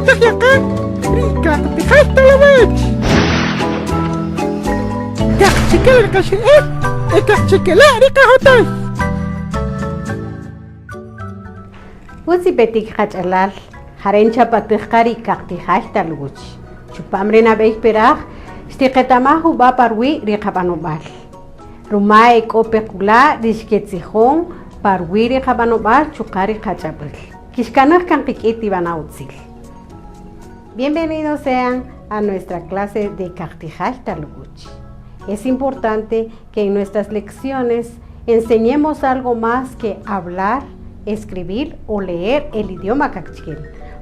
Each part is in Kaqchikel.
Xchapataj yaqa ri kaqtijay talawech. Kaqchikel ri qaxe'el e kaqchikela' ri qajotay. Utz ipetik qach'alal, jare' nchapatej qa ri kaqtijay talwuch. Chupam ri nab'ey peraj, xtiqetamaj jub'a' pa ruwi' ri qab'anob'al. Ruma e k'o pequla' ri xketzijon pa ruwi' ri qab'anob'al chuqa' ri qach'ab'äl. Kixkanaj kan qik'in tib'ana' utzil. Bienvenidos sean a nuestra clase de Kaqtijay Talwuch. Es importante que en nuestras lecciones enseñemos algo más que hablar, escribir o leer el idioma kaqchikel.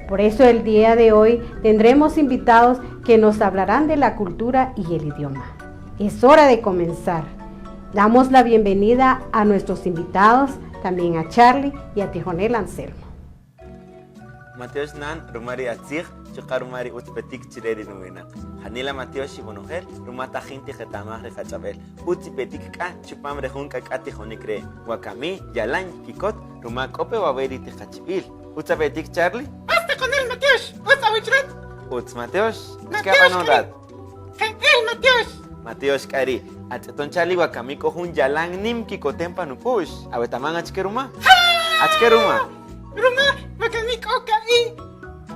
Por eso el día de hoy tendremos invitados que nos hablarán de la cultura y el idioma. Es hora de comenzar. Damos la bienvenida a nuestros invitados, también a Charlie y a Tijonel Anselmo. Matiox nan, ruma ri atzij, chuqa' ruma ri utz petik chire ri nuwinaq. Janila matiox iwonojel, ruma tajin tiqetamaj ri qach'ab'el. Utz ipetik k'a chupam re jun k'ak'a tijonik re'. Wakami, yalan yikikot, ruma k'o pe wawe' ri tiqachib'il. Utz apetik, Charlie? Utz tijonel Matiox, utz awich rat? Utz Matiox, Matiox xkab'anon k'a ri'. rat? Jeb'el Matiox. Matiox k'a ri'. Atz'eton Charlie wakami k'o jun yalan nim kikotem pa nuk'u'x. Awetaman achike ruma? Achike ruma? Ruma wakami k'o ka'i'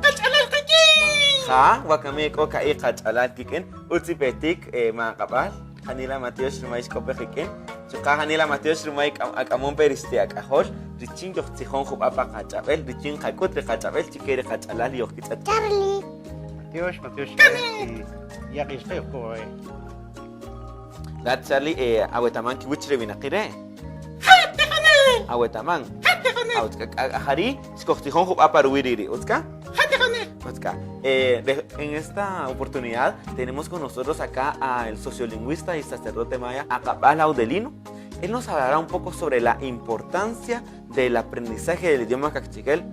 qach'alal qik'in. Ja, wakami k'o ka'i' qach'alal kik'in. Utz ipetik ma aq'ab'al. Janila Matiox ruma ixk'o pe qik'in. Chuqa' janila Matiox ruma ak'amon pe ri xti'ak'ajol richin yojtzijon jub'a' pa qach'ab'el, richin qak'ut ri qach'ab'el chike ri qach'alal yojkitz'et. Charlie. Matiox, Matiox. Kami. Ya qixqe ko. Rat Charlie, awetaman kiwich re winaqi' re'? Ja, tijonel. Awetaman. Ja, tijonel. Utz k'a, jari' xkojtzijon jub'a' pa ruwi' ri' ri'. Utz k'a? Ja, tijonel. Utz k'a. En esta oportunidad tenemos con nosotros acá al sociolingüista y sacerdote maya Aqab'al Audelino. Él nos hablará un poco sobre la importancia del aprendizaje del idioma kaqchikel,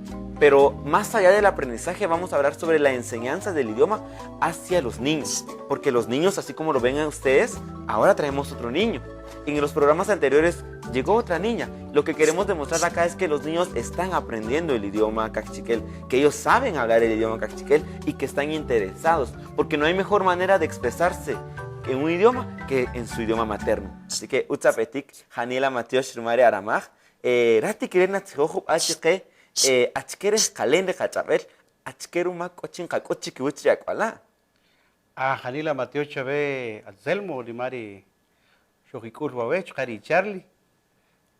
pero más allá del aprendizaje vamos a hablar sobre la enseñanza del idioma hacia los niños, porque los niños, así como lo ven a ustedes, ahora traemos otro niño. En los programas anteriores llegó otra niña. Lo que queremos demostrar acá es que los niños están aprendiendo el idioma kaqchikel, que ellos saben hablar el idioma kaqchikel y que están interesados, porque no hay mejor manera de expresarse en un idioma que en su idioma materno. Así que utz apetik, janila matiox rumare aramaj, rat tikirel natzijoj jub'a' chiqe, achike rejqalen ri qach'ab'el, achike ruma k'o chin qak'ut chikiwach ri ak'wala'. Ah, janila Matiox chawe Anselmo, rimari xojik'ul wawe, chuqa' ri Charlie.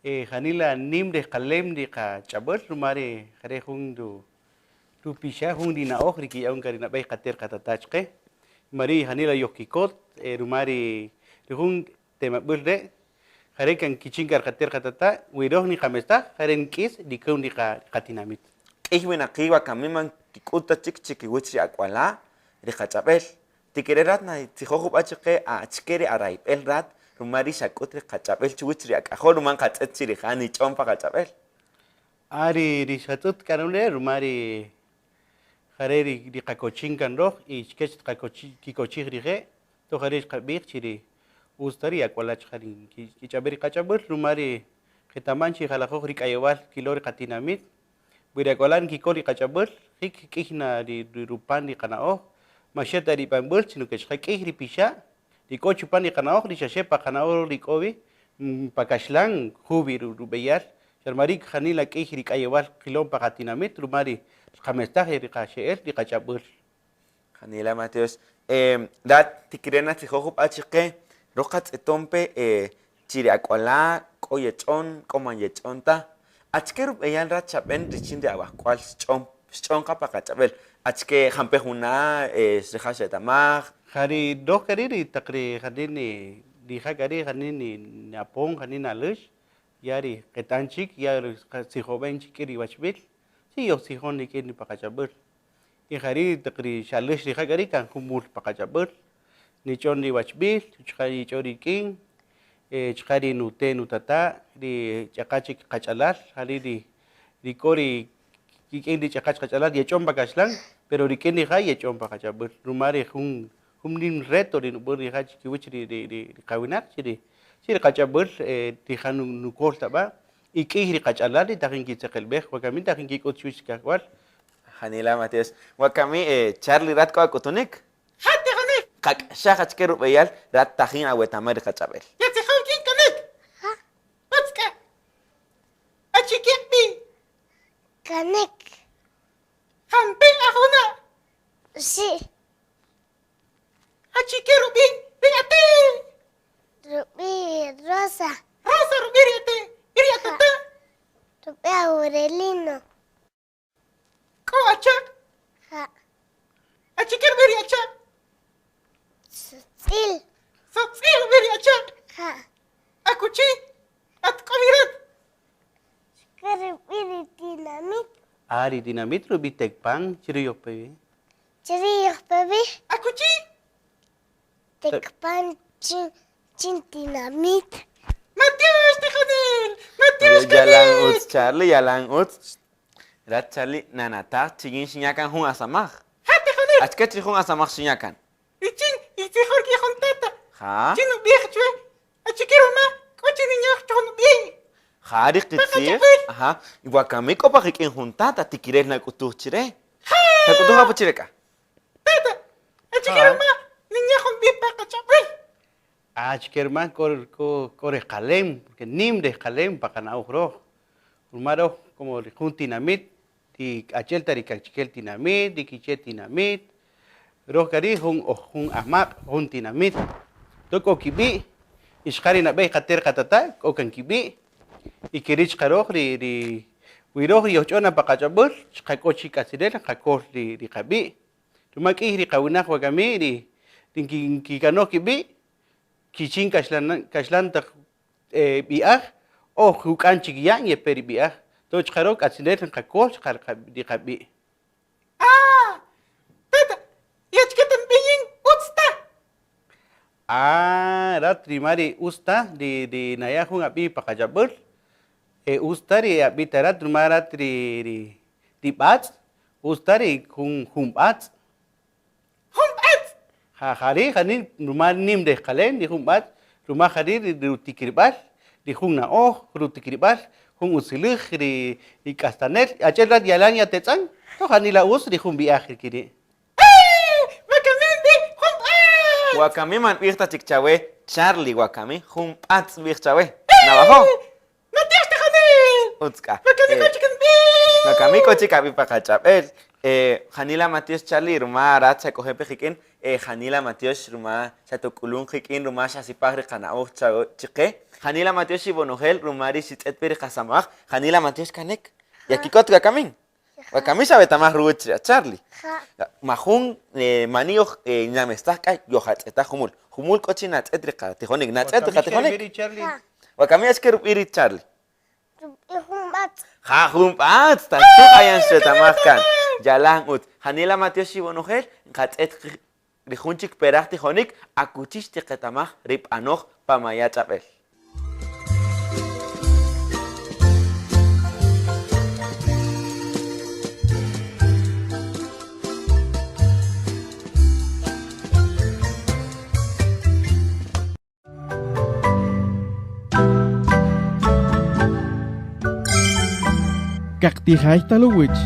Janila nim rejqalem ri qach'ab'äl, rumari jare jun rupixa jun ri na'oj ri kiya'on ka ri nab'ey qater qatata' chiqe. Mari janila yojkikot, rumari ri jun temab'äl re', jare kan kichin ka qater qatata', wiroj ni qamestaj, jare nk'is ri k'un ri qatinamit. K'ij winaqi' wakami man kik'ut ta chik chikiwach ri ak'wala' ri qach'ab'el. Tikirel rat natzijoj jub'a' chiqe achike ri arayb'el rat ruma ri xak'ut ri qach'ab'el chuwach ri ak'ajol ruma nqatz'et chi rija' nich'on pa qach'ab'el. Ah, ri xatz'ët k'arun re' ruma ri jare ri qakochin kan roj y xkech kikochij rije', to jare xqab'ij chi ri utz ta ri ak'wala' chaqa ri kich'ab'el ri qach'ab'äl ruma ri qetaman chi jalajoj ri k'ayewal kilo ri qatinamit, wi ri ak'wala' nkikol ri qach'ab'äl, jik k'ij na ri rupan ri qana'oj, ma xe ta ri b'anb'äl, sino que xqa k'ij ri pixa', ri k'o chupan ri qana'oj, ri xaxe pa qana'oj ri k'o wi, pa kaxlan juwi rub'eyal, xa ruma ri' janila k'ij ri k'ayewal qilon pa qatinamit, ruma ri xqamestaj ri qaxe'el ri qach'ab'äl. Janila Matiox, rat tikirel natzijoj jub'a' chiqe, roj qatz'eton pe chi ri ak'wala' k'o yech'on, k'o man yech'on ta. Achike rub'eyal rat xab'en richin ri awajk'wal xch'on, xch'on qa pa qach'ab'el? Achike jampe juna' rija' xetamaj? Ja ri roj k'a ri' ri taq ri jani' ni rija' k'a ri' jani' ni apon, jani' nalüx, ya ri qetan chik, ya ri qatzijob'en chik k'in ri wachb'il, si yojtzijon rik'in ri pa qach'ab'äl. Y jari' taq ri xalüx rija' k'a ri' kan jumul pa qach'ab'äl, nich'on ri wachb'il, chuqa' yich'on rik'in, chuqa' ri nute' nutata', ri ch'aqa chik qach'alal, jari' ri k'o ri kik'in ri ch'aqa chik qach'alal yech'on pa kaxlan, pero rik'in rija' yech'on pa qach'ab'äl, ruma ri jun nim reto ri nub'än rija' chikiwach ri qawinaq, chi ri qach'ab'äl rija' nukol ta b'a', y k'ij ri qach'alal ri tajin kitzeqelb'ej, wakami tajin kik'ut chuwach kajk'wal. Janila matyox. Wakami Charly rat k'o ak'utunik? Ja tijonik. Qak'axaj achike rub'eyal rat tajin awetamaj ri qach'ab'el. Yatzijon k'in kanek? Ja. Utz k'a. Achike b'i'? Kanek. Jampe' ajuna'? Sí. Achike rub'i' ri ate'? Rub'i' Rosa. Rosa rub'i' ri ate'. Y ri atata'? Rub'i' Aurelino. K'o achaq'? Ja. Achike rub'i' ri achaq'? Sotz'il. Sotz'il rub'i' ri achaq'? Ja. Akuchi at k'o wi rat? Achike rub'i' ri tinamit? Ah, ri tinamit rub'i' Tecpan, chiri' yojpe wi. Chiri' yojpe wi. Akuchi? Tecpan chin chin tinamit. Matyox tijonel! Matyox Yalan kanek! utz Charly, yalan utz. Rat Charly nanataj chi yin xinya' kan jun asamaj. Ja tijonel! Achike chi jun asamaj xinya' kan? Richin yitzijol k'in jun tata. Ja. Chin nub'ij chwe, achike ruma k'o chi ninyoj choj nub'i'. Ja ri qitzij. Paqach'ab'äl. Ajá. Y wakami k'o pa qik'in jun tata tikirel nak'utuj chire. Tak'utuj apo chire k'a. Tata, achike Ja. ruma ninyaj jun b'i' pa qach'ab'äl. Achike ruma k'o k'o k'o rejqalem, porque nim rejqalem pa qana'oj röj. Ruma röj como ri jun tinamit, ri achi'el ta ri kaqchikel tinamit, ri k'iche' tinamit, röj k'a ri' jun oj jun amaq', jun tinamit. Toq k'o kib'i', y xqa ri nab'ey qate't qatata' k'o kan kib'i', y ke ri' chqa röj ri ri wi röj ri yojch'on na pa qach'ab'äl, xqa k'o chik k'atzinel nqakol ri ri qab'i'. Ruma k'ïy ri qawinaq wakami ri ri nkikanoj kib'i' kichin kaxlan kaxlan taq b'i'aj o juk'an chik ya' yepe ri b'i'aj. Toq chqa röj k'atzinel nqakol chqa ri qab'i'. Ah! Tata, y achike ta nb'i' yin utz ta? Ah, rat ri ma ri utz ta ri ri naya' jun ab'i' pa qach'ab'äl, utz ta ri ab'i' ta rat ruma rat ri ri ri b'atz', utz ta ri jun jun b'atz'. Jun b'atz'? Ja, ja ri' jani' ruma nim rejqalem ri jun b'atz', ruma jari' ri rutikirb'al ri jun na'oj, rutikirb'al jun utziläj ri ri k'astanel, achi'el rat yalan yatetz'an, toq janila utz ri jun b'i'aj ri ke ri'. ¡Eh! Wakami nb'ij jun b'atz'! Wakami man nb'ij ta chik chawe Charly, wakami jun b'atz' nb'ij chawe. Nawajo'? Matyox tijonel! Utz k'a. Wakami k'o chik nb'i'! Wakami k'o chik ab'i' pa qach'ab'el. Janila matyox Charly ruma rat xak'oje' pe qik'in, janila matyox ruma xatok'ulun qik'in ruma xasipaj ri qana'oj chiqe. Janila matyox xiwonojel ruma ri xitz'et pe ri qasamaj, janila matyox kanek. Yakikot wakamin. Wakami xawetamaj ruwäch ri a Charly. Majun mani yoj namestaj k'a yojatz'etaj jumul. Jumul k'o chi natz'et ri qatijonik. Natz'et ri qatijonik? Wakami achike rub'i' ri Charly? Rub'i' jun b'atz'. Ja, jun b'atz'! Tatzu' ayan xretamaj kan. Yalan utz. Janila matyox iwonojel, nqatz'et ri jun chik peraj tijonik akuchi xtiqetamaj ri b'anoj pa maya' ch'ab'el. Kaqtijay taluwich.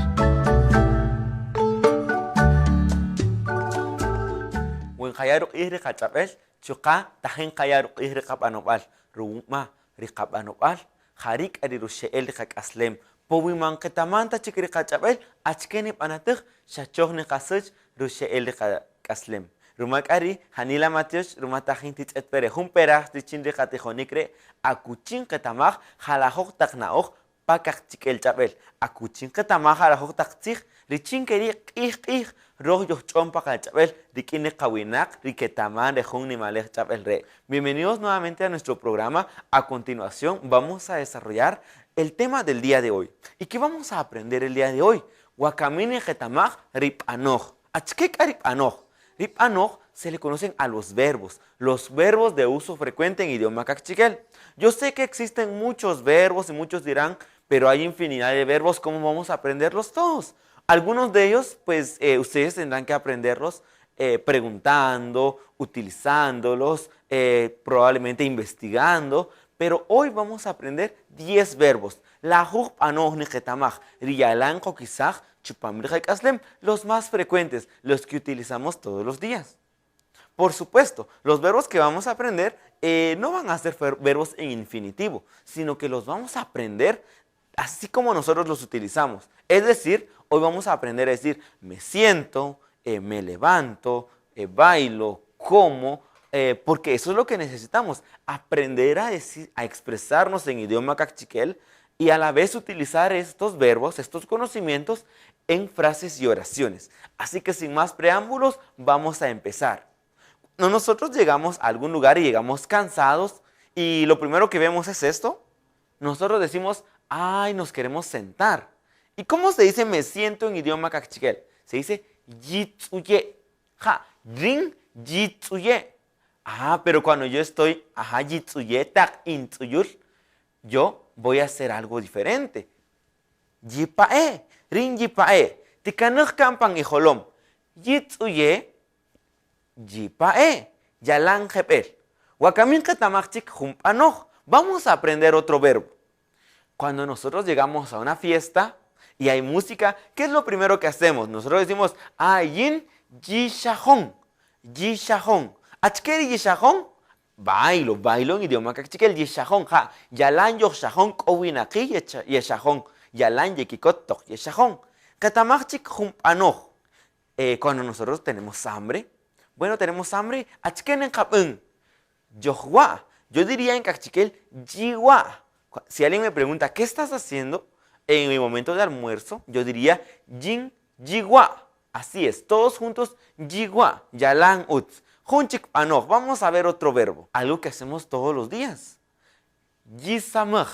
We nqaya' ruq'ij ri qach'ab'el, chuqa' tajin nqaya' ruq'ij ri qab'anob'al, ruma ri qab'anob'al ja ri' k'a ri ruxe'el ri qak'aslem. Po wi man qetaman ta chik ri qach'ab'el, achike nib'anatäj? Xa choj niqasäch ruxe'el ri qak'aslem. Ruma k'a ri' janila matyox ruma tajin titz'et pe re jun peraj richin ri qatijonik re' akuchi nqetamaj jalajoj taq na'oj pa kaqchikel ch'ab'el, akuchi nqetamaj jalajoj taq tzij richin ke ri' q'ij q'ij röj yojch'on pa qach'ab'el rik'in ri qawinaq ri ketaman re jun nimalej ch'ab'el re'. Bienvenidos nuevamente a nuestro programa. A continuación vamos a desarrollar el tema del día de hoy. ¿Y qué vamos a aprender el día de hoy? Wakami niqetamaj ri b'anoj. Achike k'a ri b'anoj? Ri b'anoj se le conocen a los verbos, los verbos de uso frecuente en idioma kaqchikel. Yo sé que existen muchos verbos y muchos dirán, pero hay infinidad de verbos, ¿cómo vamos a aprenderlos todos? Algunos de ellos, ustedes tendrán que aprenderlos preguntando, utilizándolos, probablemente investigando, pero hoy vamos a aprender 10 verbos. La juj b'anoj niqetamaj, riyalan qokisaj, Chupam ri qak'aslem, los más frecuentes, los que utilizamos todos los días. Por supuesto, los verbos que vamos a aprender eh, no van a ser verbos en infinitivo, sino que los vamos a aprender así como nosotros los utilizamos. Es decir, hoy vamos a aprender a decir me siento, eh, me levanto, eh, bailo, como, porque eso es lo que necesitamos, aprender a, decir, a expresarnos en idioma cachiquel y a la vez utilizar estos verbos, estos conocimientos en frases y oraciones. Así que sin más preámbulos, vamos a empezar. Cuando nosotros llegamos a algún lugar y llegamos cansados y lo primero que vemos es esto, nosotros decimos, ay, nos queremos sentar. ¿Y cómo se dice me siento en idioma cachiquel? Se dice yitsuye. Ja, rin yitsuye. Ah, pero cuando yo estoy, ajá, yitsuye, tak intsuyul, yo voy a hacer algo diferente. Yipae, rin yipae, tikanuj kampan ijolom. Yitsuye, yipae, yalan jebel. Wakamin qetamajchik jumpanoj. Vamos a aprender otro verbo. Cuando nosotros llegamos a una fiesta y hay música, ¿qué es lo primero que hacemos? Nosotros decimos, ayin yishajón, yishajón. ¿Achkeri yishajón? Bailo, bailo en idioma cachiquel, yishajón, ja. Yalan yoshajón, kowinaki yeshajón. Yalan yekikotok yeshajón. Katamachik jumpanoj. Eh, cuando nosotros tenemos hambre, bueno, tenemos hambre, achkenen kapun. Yohua. Yo diría en cachiquel, yiwa. Si alguien me pregunta, ¿qué estás haciendo? En mi momento de almuerzo, yo diría, yin, yiwa. Así es, todos juntos, yiwa, yalan utz. Junchik panoj. Vamos a ver otro verbo, algo que hacemos todos los días. Yisamaj.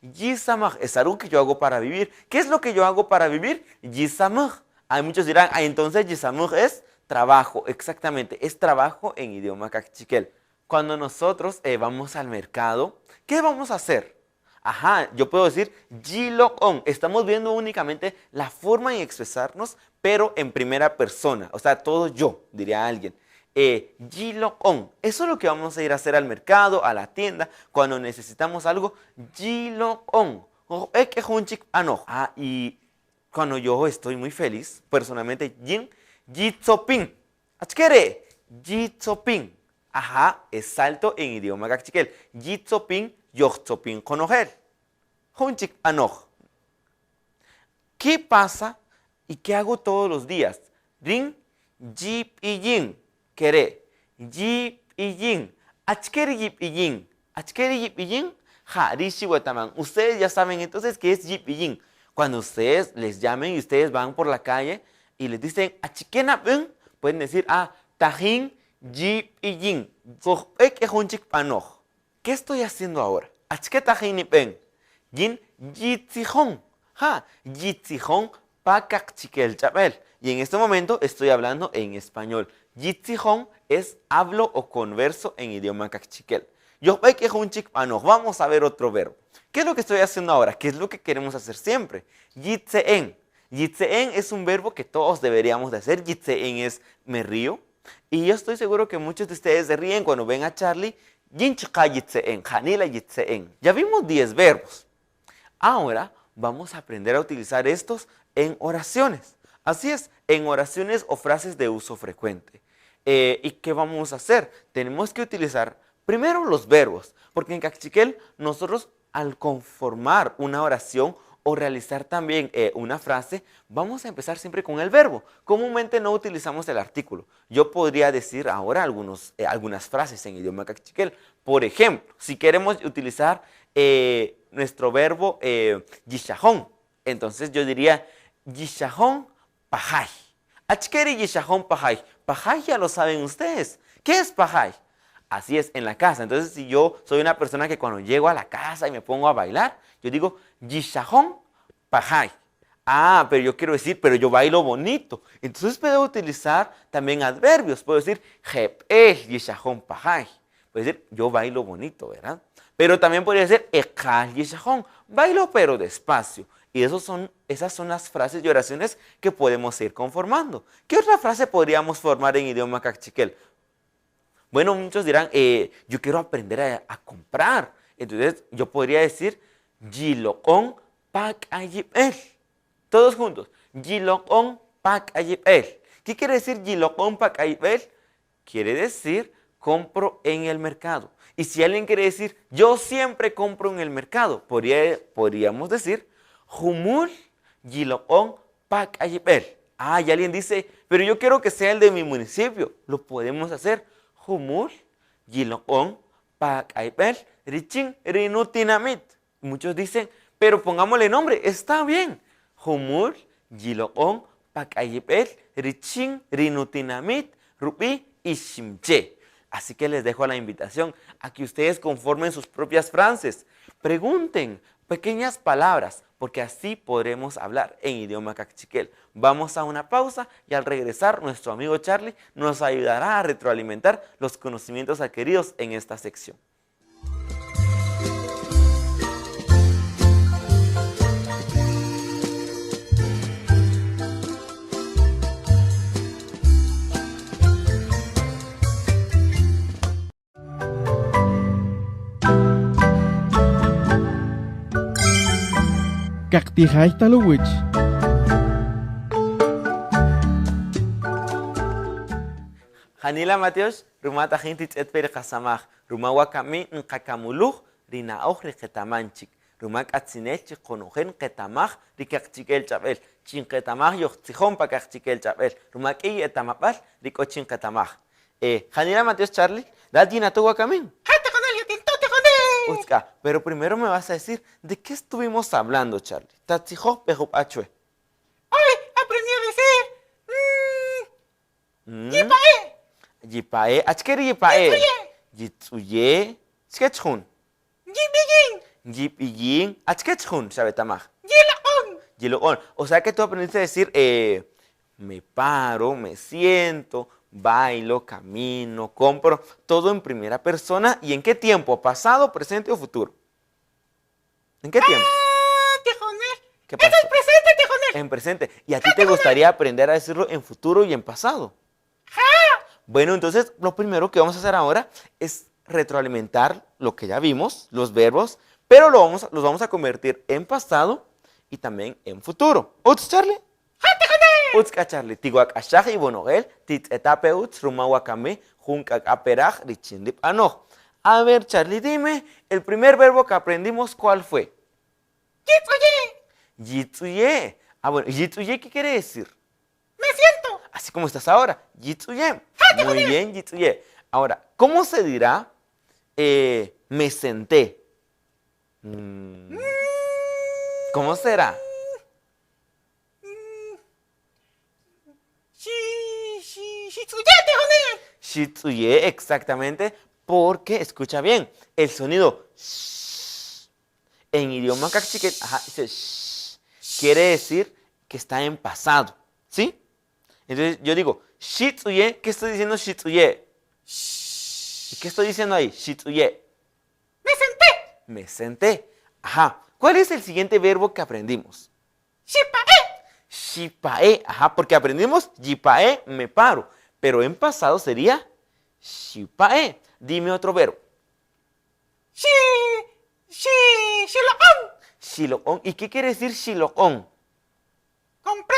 Yisamaj es algo que yo hago para vivir. ¿Qué es lo que yo hago para vivir? Yisamaj. Hay muchos dirán, ah, entonces yisamaj es trabajo. Exactamente, es trabajo en idioma cachiquel. Cuando nosotros eh, vamos al mercado, ¿qué vamos a hacer? Ajá, yo puedo decir on. Estamos viendo únicamente la forma de expresarnos, pero en primera persona. O sea, todo yo, diría alguien. Eh, on. Eso es lo que vamos a ir a hacer al mercado, a la tienda, cuando necesitamos algo. on. Ah, y cuando yo estoy muy feliz, personalmente, yin, yitzopin. ¿Achkere? Yitzopin. Ajá, es salto en idioma cachiquel. Yitzopin, yochtzopin konojel. Junchik anoj. ¿Qué pasa y qué hago todos los días? Rin, yip y yin. Kere. Yip y yin. Achkeri yip y yin. Achkeri yip y yin. Ja, rishi wetaman. Ustedes ya saben entonces qué es yip y yin. Cuando ustedes les llamen y ustedes van por la calle y les dicen achikena pueden decir ah, tajín, yip y yin. ¿Qué estoy haciendo ahora? Achke tajín ni pen. Yin yitzijón. Ja, yitzijón pa kaqchikel chapel. Y en este momento estoy hablando en español. Yitzijón es hablo o converso en idioma cachiquel. Yo Vamos a ver otro verbo. ¿Qué es lo que estoy haciendo ahora? ¿Qué es lo que queremos hacer siempre? Yitzeen. Yitzeen es un verbo que todos deberíamos de hacer. Yitzeen es me río. Y yo estoy seguro que muchos de ustedes se ríen cuando ven a Charlie. Yitzeen, yitzeen. Ya vimos 10 verbos. Ahora vamos a aprender a utilizar estos en oraciones. Así es, en oraciones o frases de uso frecuente. Eh, ¿Y qué vamos a hacer? Tenemos que utilizar primero los verbos, porque en Cachiquel nosotros al conformar una oración o realizar también eh, una frase, vamos a empezar siempre con el verbo. Comúnmente no utilizamos el artículo. Yo podría decir ahora algunos, eh, algunas frases en idioma cachiquel. Por ejemplo, si queremos utilizar nuestro verbo yishajón, entonces yo diría yishajón pajay. Achkeri yishajón pajay. Pajay ya lo saben ustedes. ¿Qué es pajay? Así es, en la casa. Entonces, si yo soy una persona que cuando llego a la casa y me pongo a bailar, yo digo, yishajón pajay. Ah, pero yo quiero decir, pero yo bailo bonito. Entonces puedo utilizar también adverbios. Puedo decir, jepej yishajón pajay. Puedo decir, yo bailo bonito, ¿verdad? Pero también podría ser, ekal yishajón. Bailo pero despacio. Y esos son, esas son las frases y oraciones que podemos ir conformando. ¿Qué otra frase podríamos formar en idioma cachiquel? Bueno, muchos dirán, eh, yo quiero aprender a, comprar. Entonces, yo podría decir, Yilocón pak ayipel. Todos juntos. Yiloq'on pa k'ayib'el. ¿Qué quiere decir yiloq'on pa k'ayib'el? Quiere decir compro en el mercado. Y si alguien quiere decir yo siempre compro en el mercado, podríamos decir jumul yiloq'on pa k'ayib'el. Ah, y alguien dice, pero yo quiero que sea el de mi municipio. Lo podemos hacer. Jumul yiloq'on pa k'ayib'el richin rinutinamit. Muchos dicen, pero pongámosle nombre. Está bien. Jumul yiloq'on pa k'ayib'el richin rinutinamit rub'i Iximché. Así que les dejo la invitación a que ustedes conformen sus propias frases. Pregunten pequeñas palabras, porque así podremos hablar en idioma kaqchikel. Vamos a una pausa y al regresar nuestro amigo Charlie nos ayudará a retroalimentar los conocimientos adquiridos en esta sección. Kaqtijay taluwich. Janila Mateos, ruma tajin titz'et pe ri qasamaj, ruma wakami nqakamuluj ri na'oj ri qetaman chik, ruma k'atzinel chi qonojel nqetamaj ri kaqchikel ch'ab'el, chi nqetamaj yojtzijon pa kaqchikel ch'ab'el, ruma k'iy etamab'äl ri k'o chi nqetamaj. Janila Mateos Charlie, rat yinato' wakamin. Ja tijonel yatinto' tijonel. Utz k'a, pero primero me vas a decir de qué estuvimos hablando, Charlie. Tatzijoj pe jub'a chwe. Hoy aprendí a decir, Yipa'e. Yipa'e, achike ri yipa'e? Yitz'uye. Yitz'uye, achike chjun? Yib'iyin. Yib'iyin, achike chjun xawetamaj? Yiloq'on. Yiloq'on, o sea que tú aprendiste a decir, me paro, me siento, bailo, camino, compro, todo en primera persona y en qué tiempo, pasado, presente o futuro. ¿En qué tiempo? Ah, tijonel. ¿Qué Eso es pasó? presente, tijonel. En presente. ¿Y a ti te gustaría aprender a decirlo en futuro y en pasado? Ja. Bueno, entonces lo primero que vamos a hacer ahora es retroalimentar lo que ya vimos, los verbos, pero los vamos a convertir en pasado y también en futuro. ¿Utz, Charlie? Ja, tijonel. Utz k'a, Charlie. Tiwak'axaj y bonojel, titz'eta pe utz, ruma wakami, jun k'ak'a peraj, richin ri b'anoj. A ver, Charlie, dime, el primer verbo que aprendimos, ¿cuál fue? Yitz'uye. Yitz'uye. Ah, bueno, yitz'uye, ¿qué quiere decir? Me siento. Así como estás ahora, yitz'uye. Ja, te Muy jodí. bien, yitz'uye. Ahora, ¿cómo se dirá me senté? ¿Cómo será? Xitz'uye, te jodí. Xitz'uye, exactamente, porque, escucha bien, el sonido sh, en idioma kaqchikel, ajá, dice sh, quiere decir que está en pasado, ¿sí? Entonces yo digo, xitz'uye, ¿qué estoy diciendo xitz'uye? ¿Y qué estoy diciendo ahí? Xitz'uye. Me senté. Me senté. Ajá. ¿Cuál es el siguiente verbo que aprendimos? Xipa'e. Xipa'e, ajá, porque aprendimos yipa'e, me paro, pero en pasado sería xipa'e. Dime otro verbo. Xilo'ón. Xilo'ón. ¿Y qué quiere decir xilo'ón? Compré.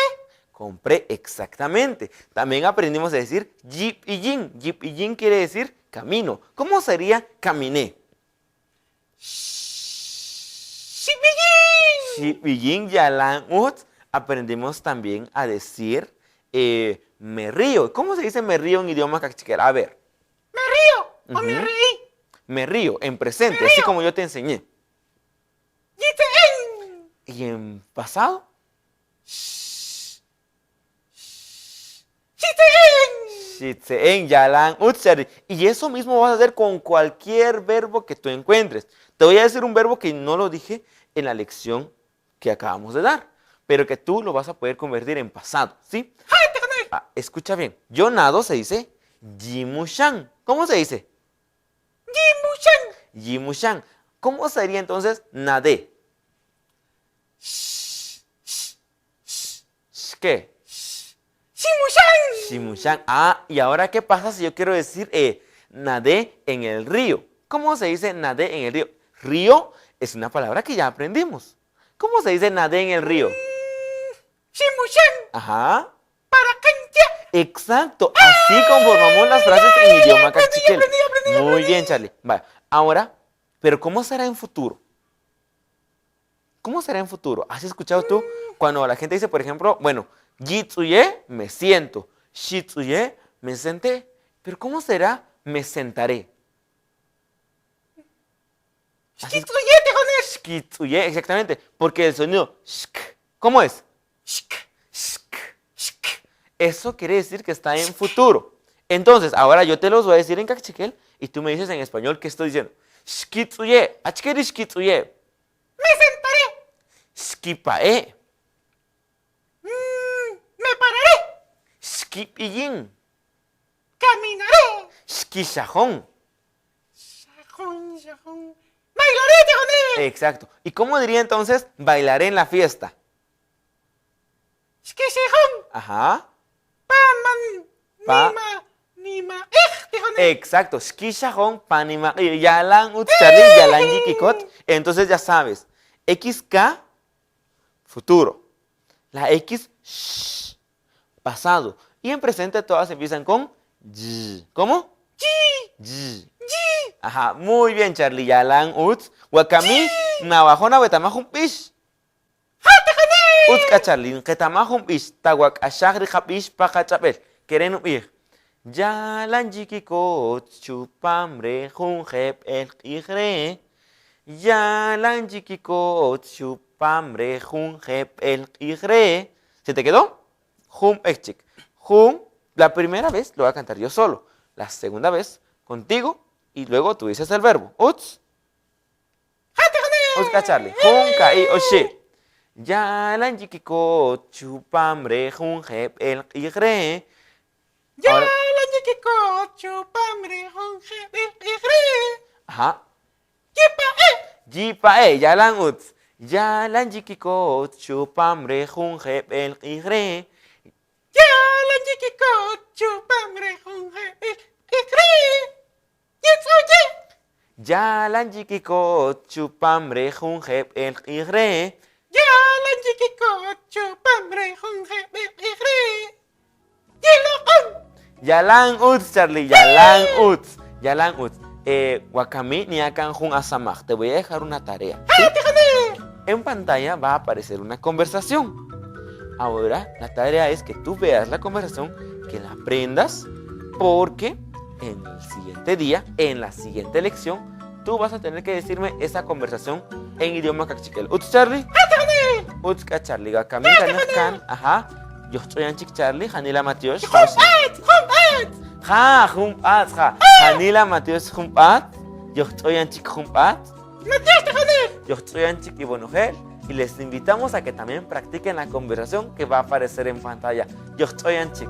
Compré, exactamente. También aprendimos a decir yip y yin. Yip y yin quiere decir camino. ¿Cómo sería caminé? Xipillín. Xipillín, yalan ut. Aprendimos también a decir me río. ¿Cómo se dice me río en idioma kaqchikel? A ver. Me río o me reí. Me río en presente, Me así río. como yo te enseñé. Yitze'en. ¿Y en pasado? Xitze'en. Xitze'en, yalan, utsari. Y eso mismo vas a hacer con cualquier verbo que tú encuentres. Te voy a decir un verbo que no lo dije en la lección que acabamos de dar, pero que tú lo vas a poder convertir en pasado, ¿sí? ¡Ja, te gané! Ah, escucha bien. Yo nado se dice yimushan. ¿Cómo se dice? Yimushan. Yimushan. ¿Cómo sería entonces nadé? ¿Qué? Ximushan. Ximushan. Ah, ¿y ahora qué pasa si yo quiero decir nadé en el río? ¿Cómo se dice nadé en el río? Río es una palabra que ya aprendimos. ¿Cómo se dice nadé en el río? Ximuxan. Ajá. Para ya. Exacto, así conformamos las frases en idioma cachiquel. Muy bien, Charlie. Vale, ahora, pero ¿cómo será en futuro? ¿Cómo será en futuro? ¿Has escuchado tú cuando la gente dice, por ejemplo, bueno, jitsuye, me siento, shitsuye, me senté, pero ¿cómo será me sentaré? ¿Has Shkitsuye, tejones. Shkitsuye, exactamente, porque el sonido shk, ¿cómo es? Shk. Shk, shk. Eso quiere decir que está en futuro. Entonces, ahora yo te los voy a decir en cachiquel y tú me dices en español qué estoy diciendo. Shkitsuye, achkeri shkitsuye, Me sentaré. shkipae, Me pararé. shkipillín, Caminaré. shkishajón. Shajón, shajón. Bailaré, tejones. Exacto. ¿Y cómo diría entonces bailaré en la fiesta? Shkishejón. Ajá. Pa, man. Pa. Nima. Nima. Ej, tejones. Exacto. Shkishajón, panima, yalan utcharli, yalan yikikot. Entonces ya sabes. XK, futuro. La X, sh, pasado. Y en presente todas empiezan con y. ¿Cómo? Y. Ajá, muy bien, Charlie. Yalan utz. Wakami, navajona, wetamajun pish. Utz Charlie, qetamajun pish. Tawak ashagri japish pajachapel. Queren ubij. Yalan yikikot, chupamre, junjep, el qijre. Yalan yikikot, chupamre, junjep, el qijre. ¿Se te quedó? Jum ekchik. Jum, la primera vez lo voy a cantar yo solo. La segunda vez contigo y luego tú dices el verbo. Utz. Utz Charlie. Jun kai oshi. Yalan yikikot, chupamre, junjep, el qijre. Ya Ahora- la yikikot, chupamre, jonje, el qijre. Ajá. Yipa, eh. Yipa e, yalan utz. Yalan yikikot, chupamre, junjep, el qijre. Ya la yikikot, chupamre, jonje, el qijre. Yitsuye. Yalan yikikot, chupamre, junjep, el qijre. Ya la yikikot, chupamre, jonje, el qijre. Yilokon. Yalan utz, Charlie, yalan utz. Yalan utz. Wakami ni akan jun asamaj. Te voy a dejar una tarea. ¿sí? En pantalla va a aparecer una conversación. Ahora, la tarea es que tú veas la conversación, que la aprendas, porque en el siguiente día, en la siguiente lección, tú vas a tener que decirme esa conversación en idioma cachiquel. Utz, Charlie? Utz, ka Charlie. Gakami, kan, ajá. Yo estoy anchik Charlie, Janila Matios. Ja, jumpat, ja. Janila Matios jumpat. Yo estoy anchik jumpat. Yo estoy anchik y bonojel. Y les invitamos a que también practiquen la conversación que va a aparecer en pantalla. Yo estoy anchik.